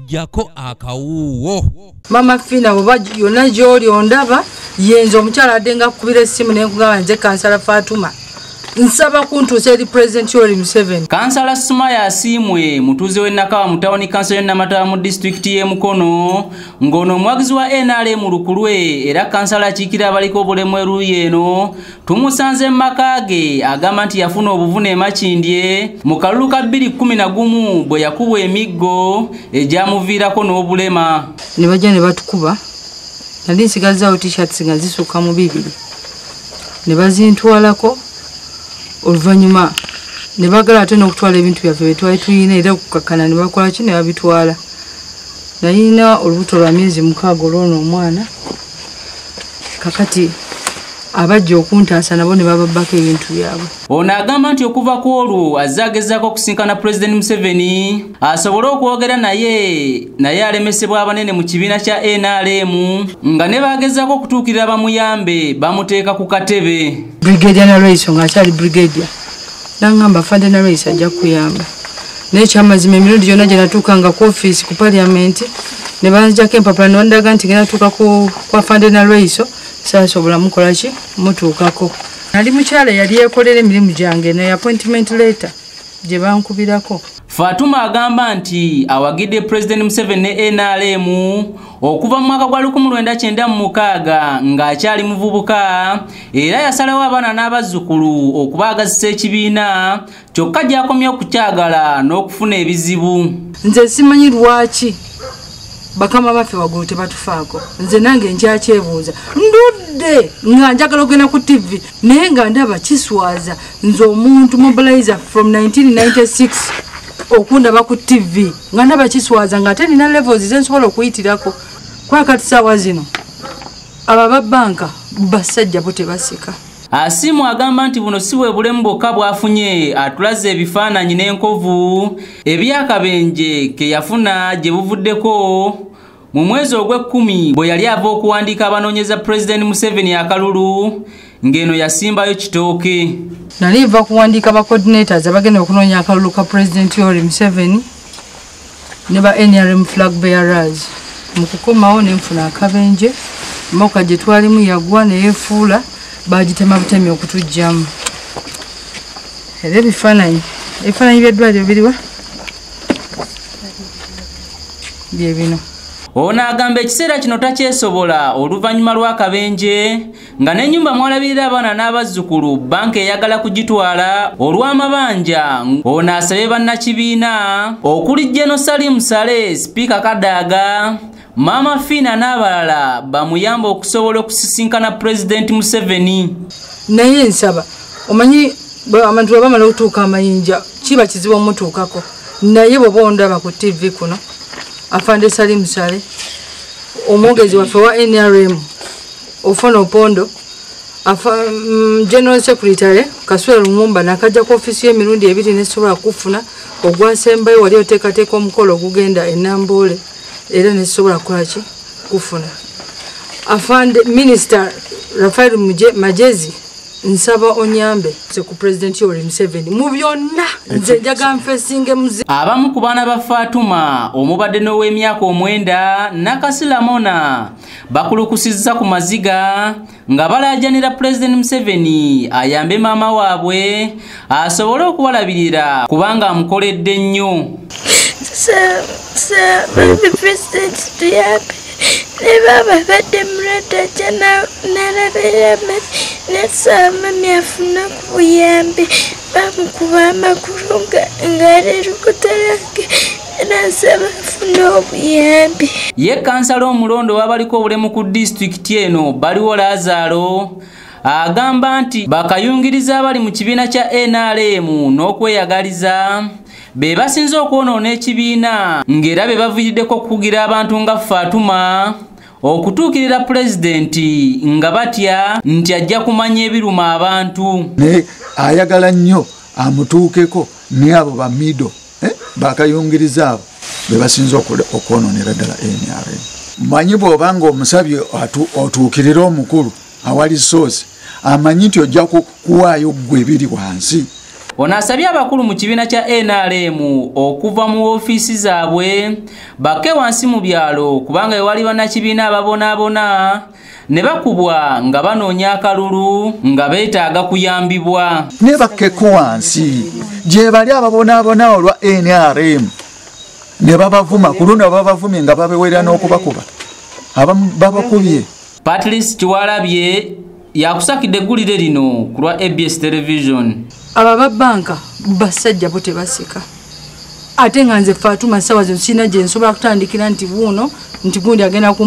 Jako akawuwo. Mama Fina bwoba yonna gy'oli ondaba, yenze omukyala adde nga akukubira essimu ne nkugamba nze Kansala Fatuma. Nsaba kuntuusa eri President Yoweri Museveni. Kansala Sumaya Asiimwe mutuuze w'e Nakawa mu tawuni kanso y'e Namataba mu disitulikiti y'e Mukono, ng'ono omuwagizi wa NRM lukulwe era kansala akiikirira abaliko obulemu eruuyi eno, tumusanze mu maka ge agamba nti yafuna obuvune e Makindye mu kalulu ka 2011 bwe yakubwa emiggo egyamuviirako n'obulema. Ne bajja ne batukuba, nali nsigazaawo t-shirts nga zisukka mu 2 ne bazintwalako. Oluvannyuma ne baagala ate n'okutwala ebintu byaffe bye twali tuyina era okukakkana ne bakola ki ne babitwala. Nalina olubuto lwa myezi 6 olw'ono omwana. Kakati abajja okuntaasa nabo ne bababbako ebintu byabwe. Ono agamba nti okuva ku olwo azze agezaako okusinkana Pulezidenti Museveni asobole okwogera naye, naye alemesebwa abanene mu kibiina kya NRM nga ne bagezaako okutuukirira bamuyambe bamuteeka ku katebe. Brigadier Nalweyiso ng'akyali brigadier n'angamba Afande Nalweyiso ajja kuyamba, naye ekyamazima emirundi gyonna gye natuukanga ku ofiisi ku paliamenti ne banzijako empapula ne bandaga nti ngenda tuuka ku Afande Nalweyiso saasobola mukola ki mutuukako. Nali mukyala yali yeekolera emirimu gyange ne appointment letter gye bankubirako. Fatuma agamba nti awagidde Pulezidenti Museveni ne NRM okuva mu mwaka gwa 1996 ng'akyali muvubuka, era yasalawo abaana n'abazzukulu okubaagazisa ekibiina kyokka gy'akomye okukyagala n'okufuna ebizibu. Nze simanyi lwaki bakama baffe waggulu tebatufaako. Nze nange nkyakyebuuza, ndudde nga njagala okugenda ku TV naye nga ndaba kiswaza nze omuntu mobilizer from 1996 okundaba ku TV nga ndaba kiswaza nga ate nina levels ze nsobola okuyitirako. Kwakati ssaawa zino abo aba bbanka basajja bo tebaseka. Asiimwe agamba nti buno si bwe bulemu bwokka bw'afunye, atulaze ebifaananyi n'enkovu eby'akabenje ke yafuna gye buvuddeko mu mwezi ogw'ekkumi bwe yali ava okuwandiika abanoonyeza Pulezidenti Museveni akalulu ng'eno yasimbayo kitooke. Nali nva kuwandiika ba coordinators abagenda okunoonya akalulu ka Pulezidenti Yoweri Museveni ne ba NRM flag bearers. Mu kukomawo ne nfuna akabenje, emmotoka gye twalimu yagwa ne yeefuula, bagitema butemi okutuggyamu. Era ebifaananyi by'eddwaliro biriwa? Bye bino. Ono agamba ekiseera kino takyesobola oluvannyuma lw'akabenje nga n'ennyumba mw'alabirira abaana n'abazzukulu bbanka eyagala kugitwala olw'amabanja. Ono asabye bannakibiina okuli General Salim Saleh, Sipiika Kadaga, Mama Fina n'abalala bamuyambe okusobola okusisinkana Pulezidenti Museveni. Naye nsaba omanyi abantu bwe bamala okutuuka amayinja kiba kizibu omutuukako, naye bw'oba ondaba ku TV kuno Afande Salim Saleh, omwogezi waffe wa NRM Ofwono Opondo, General Secretary Kasule Lumumba nakajja ku ofiisi y'emirundi 2 nesobola kufuna ogwasembayo wali oteekateeka omukolo ogugenda e Namboole era nesobola kukola ki kufuna. Afande Minister Raphael Magyezi nsaba onyambe ku President Yoweri Museveni mu byonna nze njaga nfesinge muze. Abamu ku baana ba Fatuma omubadde n'ow'emyaka 9 Nakasilamona bakulukusizza ku maziga nga balaajanira Pulezidenti Museveni ayambe maama waabwe asobole okubalabirira kubanga amukoledde nnyo. President tuyambe ne baba badde mulwadde ajja n'alabirira nesaba mami afuna ku buyambi bamukuba amagulu ng'ali erukutalage era nsaba afune obuyambi. Ye kansala omulondo w'abaliko obulemu ku disitulikiti eno Baliwo Lazaro agamba nti bakayungiriza abali mu kibiina kya NRM n'okweyagaliza be basinze okwonoona ekibiina ng'era be baviiriddeko okukugira abantu nga Fatuma okutuukirira pulezidenti nga batya nti ajja kumanya ebiruma abantu. Naye ayagala nnyo amutuukeko naye abo bamido bakayungiriza abo be basinze okwonoonera ddala NRM. Manyi bw'oba ng'omusabye otuukirire omukulu awali soosi amanyi nti ojja kuwaayo ggwe ebiri wansi. Ono asabye abakulu mu kibiina kya NRM okuva mu woofiisi zaabwe bakke wansi mu byalo, kubanga ewali bannakibiina ababonaabona ne bakubwa nga banoonya akalulu nga beetaaga kuyambibwa. Ne bakkeko wansi gye bali ababonaabona olwa NRM ne babavuma, ku luno babavumye nga babewerera n'okubakuba, abamu babakubye. Patrice Kiwalabye yakusakidde eggulire lino ku lwa ABS Television. Abo ba banka basajja bo tebaseka, ate nga nze Fatuma ssaawa zino sirina gye nsobola kutandikira nti buuno nti gundi agenda ku